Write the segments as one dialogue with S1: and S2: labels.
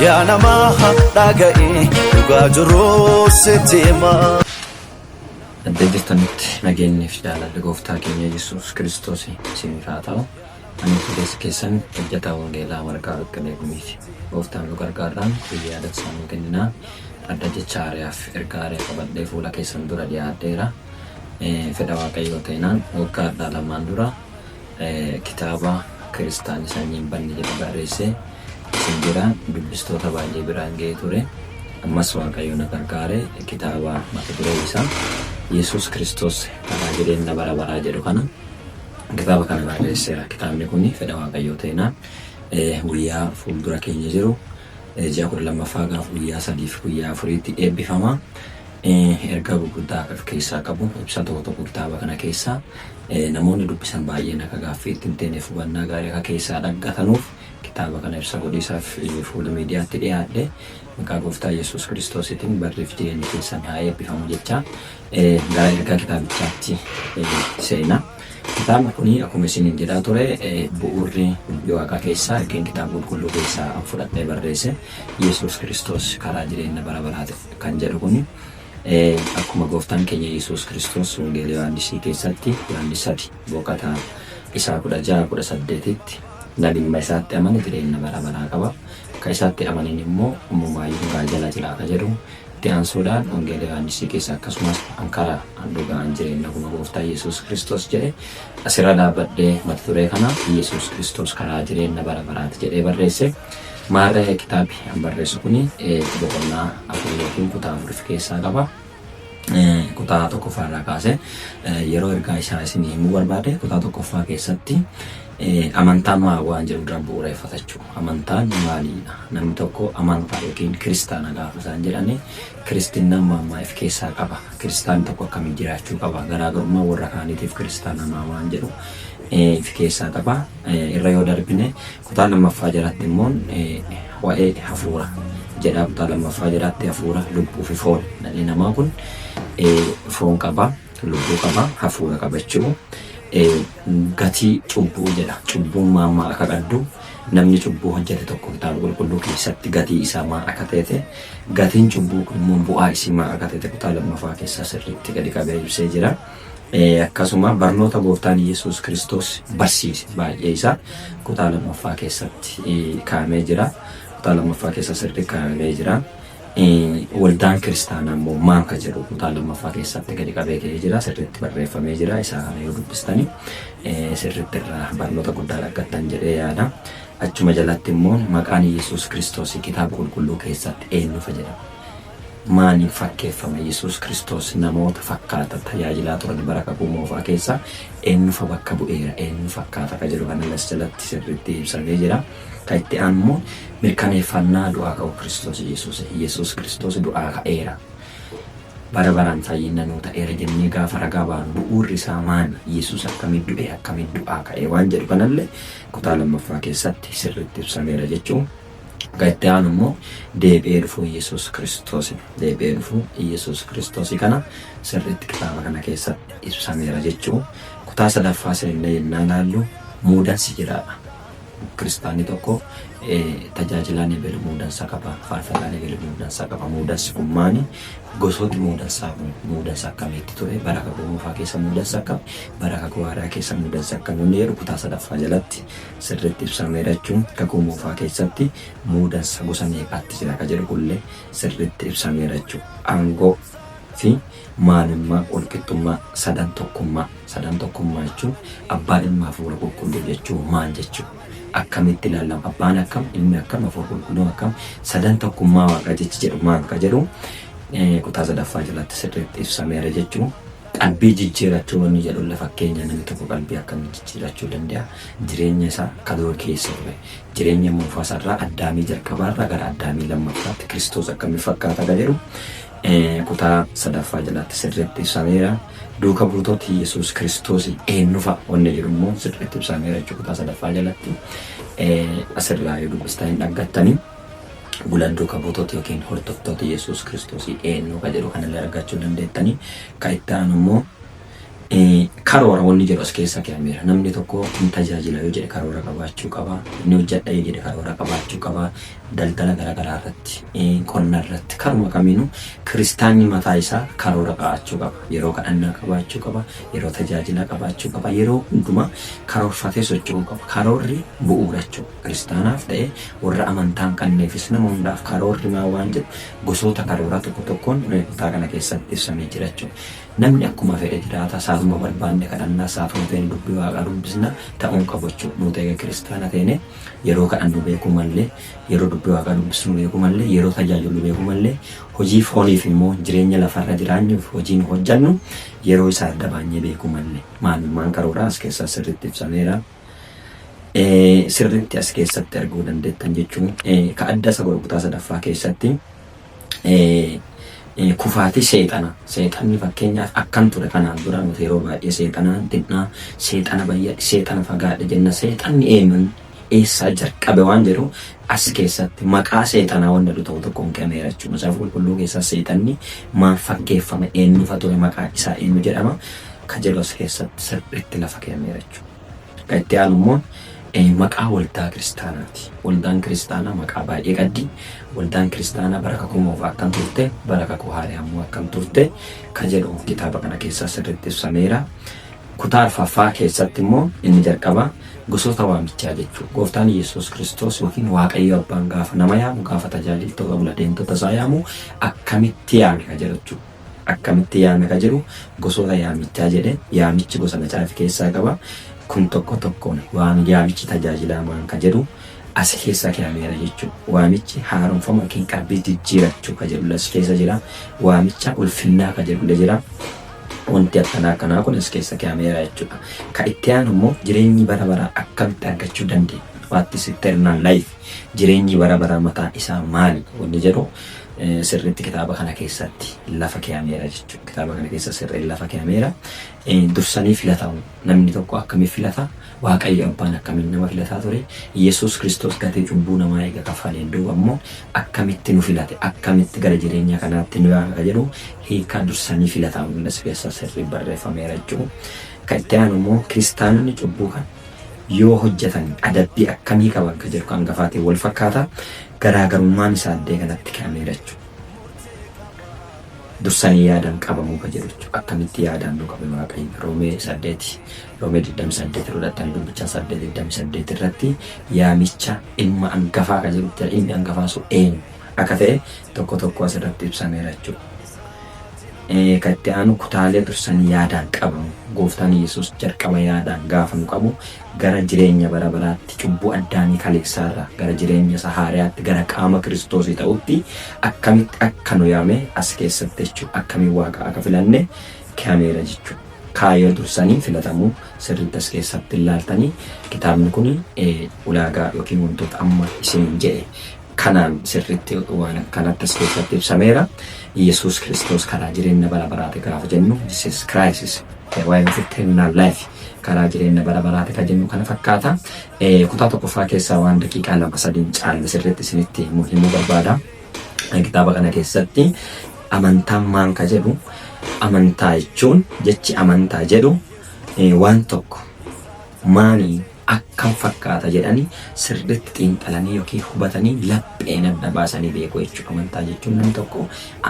S1: Yaa namaa dhaga'i dhugaa jiru sitti himaa.
S2: Iddoo jirtanitti nageenyi fi jaalalli gooftaa keenya Yesuus Kiristoos isiniif haa ta'u. Ani obboleessa keessan hojjetaa wangeelaa Margaa Baqqalee Gumiiti. Gooftaan nu gargaarraan guyyaa dansaa nuu kenninaa. Adda jecha haariyaaf ergaa haariyaa qabadhee fuula keessan dura dhiyaadheera. Fedha Waaqayyoo ta'inaan waggaa har'aa lamaan dura kitaaba Kiristaanni Sanyii Hin Banne jedhu barreessee isin bira dubbistoota baay'ee biraan ga'ee ture. Ammas Waaqayyo na gargaare kitaaba mata duree isaa Yesuus Kiristoos karaa jireenya bara baraa jedhu kana kitaaba kana barreesseera. Kitaabni kun fedha Waaqayyoo ta'inaan guyyaa fuuldura keenya jiru ji'a 12ffaa gaaf guyyaa 3 fi guyyaa 4tti eebbifama. Ergaa gurguddaa akka of keessaa qabu ibsa tokko tokko kitaaba kana keessaa namoonni dubbisan baay'een akka gaaffii itti hin teeneef hubannaa gaarii akka keessaa dhaggatanuuf kitaaba kana ibsa godhiisaaf fuula miidiyaatti dhiyaadhe. Maqaa gooftaa Yesuus Kiristoositiin barriif jireenyi keessan haa eebbifamu jecha gara ergaa kitaabichaatti seena. Kitaabni kun akkuma isiniin jedhaa ture bu'uurri dubbii waaqaa keessaa yookiin kitaaba qulqulluu keessaa an fudhadhee barreesse Yesuus Kiristoos karaa jireenya bara baraa kan jedhu kun akkuma gooftaan keenya Yesuus Kiristoos Wangeela Yohaannisii keessatti Yohaannis 3 boqotaa isaa 16 18tti namni ilma isaatti amane jireenya bara baraa qaba. Ka isaatti amanin immoo uumamaayyuu garaa jala jira ka jedhu itti aansuudhaan Wangeela Yohaannisii keessa akkasumas an karaa an dhugaa an jireenya akkuma gooftaa Yesuus Kiristoos jedhe asirra dhaabbadhee mata duree kana Yesuus Kiristoos karaa jireenya bara baraati jedhee barreesse. Maarree kitaabi an barreessu kuni boqonnaa 4 yookiin kutaa 4 of keessaa qaba. Kutaa tokkoffaa irraa kaasee yeroo ergaa isaa isinii himuu barbaade kutaa tokkoffaa keessatti amantaan maal waan jedhu dura bu'uureeffatachuu. Amantaan maalidha? Namni tokko amantaa yookiin kiristaana gaafa isaan jedhani kiristinnaan maal maal of keessaa qaba? Kiristaanni tokko akkamiin jiraachuu qaba? Garaagarummaa warra kaaniitiif kiristaana maa waan jedhu of keessaa qaba. Irra yoo darbine kutaa lammaffaa jalatti immoo waa'ee hafuura jedha. Kutaa lammaffaa jalatti hafuura, lubbuu fi foon. Dhalli namaa kun foon qaba, lubbuu qaba, hafuura qaba jechuudha. Gatii cubbuu jedha. Cubbuun maal maal akka qabdu namni cubbuu hojjete tokko kitaaba qulqulluu keessatti gatii isaa maal akka ta'e gatiin cubbuu kun immoo bu'aa isii maal akka ta'e kutaa lammaffaa keessaa sirriitti gadi qabee ibsee jira. Akkasuma barnoota gooftaan Yesuus Kiristoos barsiise baay'ee isaa kutaa lammaffaa keessatti kaa'amee jira. Kutaa lammaffaa keessa sirriitti kaa'amee jira. Waldaan kiristaanaa immoo maal ka jedhu kutaa lammaffaa keessatti gadi qabee ka'ee jira. Sirriitti barreeffamee jira. Isaa kana yoo dubbistani sirriitti irraa barnoota guddaa argattan jedhee yaada. Achuma jalatti immoo maqaan Yesuus Kiristoos kitaaba qulqulluu keessatti eenyufa jedhama? Maaliin fakkeeffama? Yesuus Kiristoos namoota fakkaata tajaajilaa turan bara Kakuu Moofaa keessa eenyufa bakka bu'eera? Eenyu fakkaata ka jedhu kanallee as jalatti sirriitti ibsamee jira. Kan itti aanu immoo mirkaneeffannaa du'aa ka'uu Kiristoos Yesuus. Yesuus Kiristoos du'aa ka'eera. Bara baraan fayyina nuu ta'eera jennee gaafa ragaa baanu bu'uurri isaa maali? Yesuus akkamitti du'e? Akkamitti du'aa ka'e? Waan jedhu kanallee kutaa lammaffaa keessatti sirriitti ibsameera jechuun. Kan itti aanu immoo deebi'ee dhufuu Yesuus Kiristoos. Deebi'ee dhufuu Yesuus Kiristoos kana sirriitti kitaaba kana keessatti ibsameera jechuun. Kutaa sadaffaa seennee yennaa ilaallu muudansi jiraadha. Kiristaanni tokko tajaajilaan ebelu muudansa qaba, faarfataan ebelu muudansa qaba. Muudansi kun maali? Gosooti muudansaa kun muudansa akkamiitti ture? Bara kakuu moofaa keessa muudansa akkam? Bara kakuu haaraa keessa muudansa akkam? Inni jedhu kutaa sadaffaa jalatti sirriitti ibsameera jechuun kakuu moofaa keessatti muudansa gosa meeqaatti jira ka jedhu kunillee sirriitti ibsameera jechuudha. Aangoo fi maalummaa walqixxummaa sadan tokkummaa. Sadan tokkummaa jechuun Abbaa, Ilma, Hafuura Qulqulluu jechuun maal jechuu? Akkamitti ilaalama? Abbaan akkam? Ilmi akkam? Hafuura Qulqulluun akkam? Sadan tokkummaa Waaqaa jechi jedhu maal ka jedhu kutaa sadaffaa jalatti sirriitti ibsameera jechuu. Qalbii jijjiirachuu wanni jedhu illee fakkeenya namni tokko qalbii akkamii jijjiirachuu danda'a? Jireenya isaa ka dur keessa ture. Jireenya moofaa isaarraa Addaamii jalqabaarraa gara Addaamii lammaffaatti Kiristoos akkamii fakkaata ka jedhu kutaa sadaffaa jalatti sirriitti ibsameera. Duuka buutoti Yesuus Kiristoos eenyu fa'a wanni jedhu immoo sirriitti ibsameera jechuudha kutaa sadaffaa jalatti. Asirraa yoo dubbistan hin dhaggattani. Bulan duuka buutoti yookiin hordoftoota Yesuus Kiristoos eenyu ka jedhu kanallee argachuu dandeettani. Ka itti aanu immoo karoora wanni jedhu as keessa kaa'ameera. Namni tokko ni tajaajila yoo jedhe karoora qabaachuu qaba. Ni hojjedha yoo jedhe karoora qabaachuu qaba. Daldala garaagaraa irratti, qonna irratti, karuma kamiinuu kiristaanni mataa isaa karoora qabaachuu qaba. Yeroo kadhannaa qabaachuu qaba, yeroo tajaajilaa qabaachuu qaba, yeroo hundumaa karoorfatee socho'uu qaba. Karoorri bu'uura jechuudha. Kiristaanaaf ta'e warra amantaa hin qabneefis nama hundaaf karoorri maal waan jedhu gosoota karooraa tokko tokkoon kutaa kana keessatti ibsamee jira jechuudha. Namni akkuma fedhe jiraata, saatuma barbaanne kadhannaa, saatuma feene dubbii waaqaa dubbisna ta'uu hin qabu jechuudha. Nuti egaa kiristaana teene yeroo kadhannu beekuu mallee, yeroo dubbii waaqaa dubbisnu beekuu mallee, yeroo tajaajillu beekuu mallee, hojii fooniif immoo jireenya lafarra jiraanyuuf hojii nu hojjannu yeroo isaa adda baanyee beekuu mallee. Maalummaan karooraa as keessaa sirriitti ibsameera. Sirriitti as keessatti arguu dandeettan jechuun ka adda isa godhu kutaa sadaffaa keessatti kufaatii seexana. Seexanni fakkeenyaaf akkam ture kanaan dura nuti yeroo baay'ee seexanaan xinnaa, seexana bayyadhi, seexana fagaadhe jenna. Seexanni eenyuun eessaa jalqabe waan jedhu as keessatti maqaa seexanaa wanta jedhu tokko tokkoon kenneera jechuudha. Macaafa qulqulluu keessaa seexanni maal fakkeeffame, eenyufa ture, maqaa isaa eenyu jedhama ka jedhu as keessatti sirriitti lafa kenneera jechuudha. Kan itti aanu immoo maqaa waldaa kiristaanaati. Waldaan kiristaanaa maqaa baay'ee qabdi. Waldaan kiristaanaa bara kakuu moofaa akkam turte, bara kakuu haaraa immoo akkam turte ka jedhu kitaaba kana keessaa sirriitti ibsameera. Kutaa arfaffaa keessatti immoo inni jalqaba gosoota waamichaa jechuudha. Gooftaan Yesuus Kiristoos yookiin Waaqayyo Abbaan gaafa nama yaamu, gaafa tajaajiltoota bula deemtota isaa yaamu akkamitti yaame ka jedhu jechuudha. Akkamitti yaame ka jedhu gosoota yaamichaa jedhe yaamichi gosa macaafi keessaa qaba. Kun tokko tokkoon waan yaamichi tajaajilaa maan ka jedhu as keessa kaa'ameera jechuudha. Waamichi haaromfama yookiin qalbii jijjiirachuu ka jedhu as keessa jira. Waamicha ulfinnaa ka jedhu jira. Wanti akkanaa akkanaa kun as keessa kaa'ameera jechuudha. Ka itti aanu immoo jireenyi bara baraa akkamitti argachuu dandeenya? What is eternal life? Jireenyi bara baraa mataan isaa maali? Wanni jedhu sirriitti kitaaba kana keessatti lafa kaa'ameera jechuudha. Kitaaba kana keessa sirriitti lafa kaa'ameera. Dursanii filatamu. Namni tokko akkamiin filata? Waaqayyo abbaan akkamiin nama filataa ture? Yesuus Kiristoos gatii cubbuu namaa eega kaffaleen duuba immoo akkamitti nu filate? Akkamitti gara jireenya kanaatti nu yaame ka jedhu hiikaa dursanii filatamu as keessa sirrii barreeffameera jechuudha. Kan itti aanu immoo kiristaanonni cubbuu kan yoo hojjetan adabbii akkamii qaban ka jedhu kan hangafaatiin wal fakkaata. Garaagarummaan isaa addee kanatti kaa'ameera jechuudha. Dursanii yaadaan qabamuu ka jedhu jechuudha. Akkamitti yaadaan nu qabe Waaqayyo? Roomee 8, Roomee 28 fudhattan dubbichaa 8 28 irratti yaamicha ilma hangafaa ka jedhu jira. Ilmi hangafaa sun eenyu akka ta'e tokko tokko asirratti ibsameera jechuudha. Kan itti aanu kutaalee dursanii yaadaan qabamu. Gooftaan Yesuus jalqaba yaadaan gaafa nu qabu gara jireenya bara baraatti cubbuu addaamii kaleessaarraa gara jireenya isa haaraatti gara qaama Kiristoosii ta'utti akkamitti akka nu yaame as keessatti jechuudha. Akkamiin waaqa akka filanne kaa'ameera jechuudha. Kaayyoo dursanii filatamuu sirriitti as keessatti ilaaltanii kitaabni kun ulaagaa yookiin wantoota amma isiniin jedhe kanaan sirriitti waan akkanatti as keessatti ibsameera. Yesuus Kiristoos karaa jireenya bara baraati gaafa jennu, Jesus Christ is the way of eternal life, karaa jireenya bara baraati kan jennu kana fakkaata. Kutaa tokkoffaa keessaa waan daqiiqaa 2-3 caalle sirriitti isinitti himuu barbaada. Kitaaba kana keessatti amantaan maan ka jedhu, amantaa jechuun jechi amantaa jedhu waan tokko maanii akkam fakkaata jedhanii sirriitti xiinxalanii yookiin hubatanii lapheen adda baasanii beeku jechuudha. Amantaa jechuun namni tokko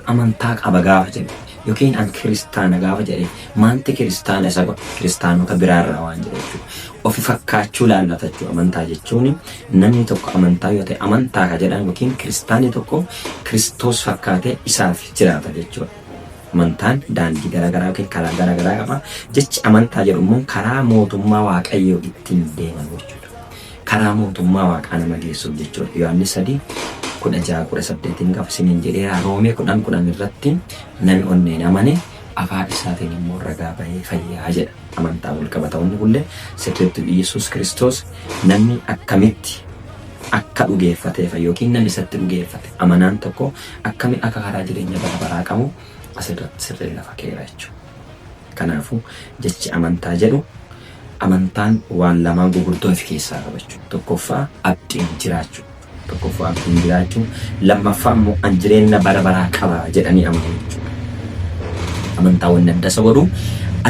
S2: amantaa qaba gaafa jedhu yookiin an kiristaana gaafa jedhe maanti kiristaana isa godha kiristaanota biraarraa waan jedhu jechuudha. Ofi fakkaachuu laallata jechuudha. Amantaa jechuun namni tokko amantaa yoo ta'e amantaa ka jedhan yookiin kiristaanni tokko Kiristoos fakkaatee isaaf jiraata jechuudha. Amantaan daandii garaagaraa yookiin karaa garaagaraa qaba. Jechi amantaa jedhu immoo karaa mootummaa Waaqayyoo ittiin deeman jechuudha. Karaa mootummaa Waaqaa nama geessuuf jechuudha. Yohaannis 3:16-18 gaafa isiniin jedheera. Roomee 10:10 irratti namni onneen amane afaan isaatiin immoo ragaa bahee fayyaa jedha. Amantaa wal qabata wanni kunillee sirriitti Yesuus Kiristoos namni akkamitti akka dhugeeffateefa yookiin namni isatti dhugeeffate amanaan tokko akkami akka karaa jireenya bara baraa qabu asirratti sirrii lafa keera jechuudha. Kanaafuu jechi amantaa jedhu amantaan waan lamaan gurguddoo of keessaa qaba jechuudha. Tokkoffaa abdiin jiraachuu. Tokkoffaa abdiin jiraachuu. Lammaffaa immoo an jireenya bara baraa qaba jedhanii amanuu jechuudha. Amantaa wanni adda isa godhu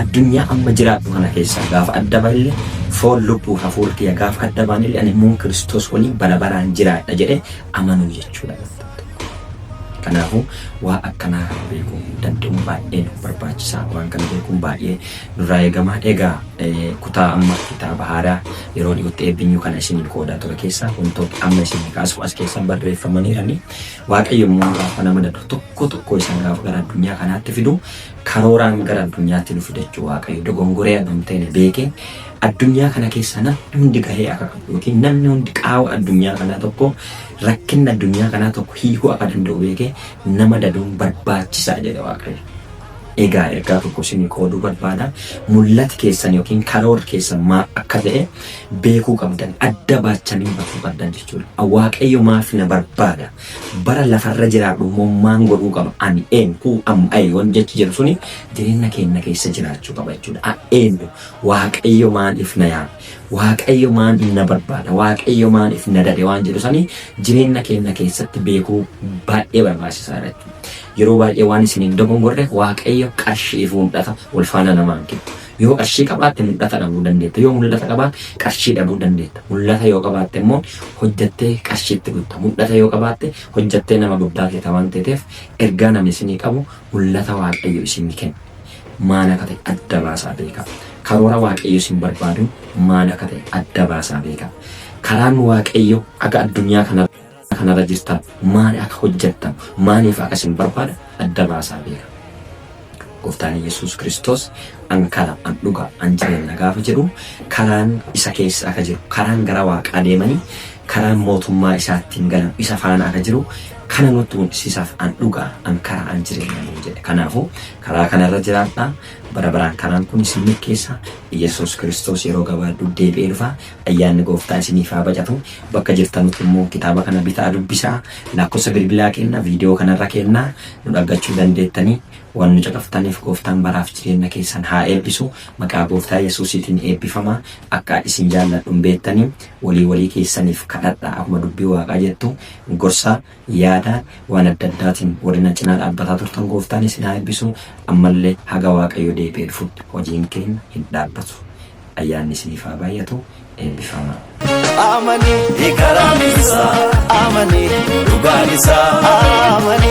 S2: addunyaa amma jiraadhu kana keessaa gaafa adda balle Foon lubbuu hafuurri kiyya gaafa adda baanillee ani immoo Kiristoos waliin bara baraan jiraadha jedhee amanuu jechuudha. Kanaafuu waa akkanaa kana beekuu danda'uun baay'ee nu barbaachisaa. Waan kana beekuun baay'ee nurraa eegama. Egaa kutaa amma kitaaba haaraa yeroo dhiyootti eebbinyu kana isiniin qoodaa ture keessaa wantoota amma isinii kaasu as keessa barreeffamaniirani. Waaqayyo immoo gaafa nama dadu tokko tokko isaa gaafa gara addunyaa kanaatti fidu karooraan gara addunyaatti nu fida jechuudha. Waaqayyo dogongoree aduu ta'e beekee addunyaa kana keessa namni hundi gahee akka qabu yookiin namni hundi qaawa addunyaa kanaa tokko rakkinna addunyaa kanaa tokko hiikuu akka danda'u beekee nama daduun barbaachisaa jedhe Waaqayyo. Egaa ergaa tokko isinii qooduu barbaada. Mul'ati keessan yookiin karoorri keessan maal akka ta'e beekuu qabdan, adda baachanii hubachuu qabdan jechuudha. Waaqayyo maaf na barbaada? Bara lafarra jiraadhu immoo maan godhuu qaba? Ani eenyu? Who am I? Waan jechi jedhu suni jireenya keenya keessa jiraachuu qaba jechuudha. A eenyu? Waaqayyo maaliif na yaame? Waaqayyo maaliif na barbaada? Waaqayyo maaliif na dade? Waan jedhu sanii jireenya keenya keessatti beekuu baay'ee barbaachisaadha jechuudha. Yeroo baay'ee waan isin hin dogongorre, Waaqayyo qarshii fi mul'ata wal faana namaan kennu. Yoo qarshii qabaatte mul'ata dhabuu dandeetta. Yoo mul'ata qabaatte qarshii dhabuu dandeetta. Mul'ata yoo qabaatte immoo hojjattee qarshiitti gutta. Mul'ata yoo qabaatte hojjattee nama guddaa keeta waan ta'eef, ergaa namni isinii qabu, mul'ata Waaqayyo isinii kenna. Maal akka ta'e adda baasaa beekaa. Karoora Waaqayyo isin barbaadu maal akka ta'e adda baasaa beekaa. Karaan Waaqayyo akka addunyaa kana kanarra jirtan maal akka hojjettan, maaliif akka isin barbaada adda baasaa beeka. Gooftaan Yesuus Kiristoos an kara, an dhugaa, an jireenya gaafa jedhu, karaan isa keessa akka jiru, karaan gara waaqaa deemanii karaan mootummaa isaattiin galan isa faana akka jiru kana nutti mul'isiisaaf an dhugaa, an karaa, an jireenya nuun jedhe. Kanaafuu karaa kanarra jiraadhaa, bara baraan karaan kun isin milkeessa. Yesuus Kiristoos yeroo gabaabduu deebi'ee dhufa. Ayyaanni gooftaa isiniif haa bacatu. Bakka jirtanutti immoo kitaaba kana bitaa dubbisaa. Lakkoofsa bilbilaa kenna, viidiyoo kanarra kennaa nu dhaggachuu dandeettanii. Waan nu caqaftaniif gooftaan baraaf jireenya keessan haa eebbisu. Maqaa gooftaa Yesuusiitiin eebbifamaa. Akka isin jaalladhu hin beektanii, walii walii keessaniif kadhadhaa, akkuma dubbii waaqaa jettu gorsa, yaada, waan adda addaatiin warri na cinaa dhaabbataa turtan gooftaan isin haa eebbisu. Ammallee haga Waaqayyo deebi'ee dhufutti hojiin keenya hin dhaabbatu. Ayyaanni isiniif haa baay'atu. Eebbifamaa.
S1: Amani karaan isaa, amani dhugaan isaa, amani.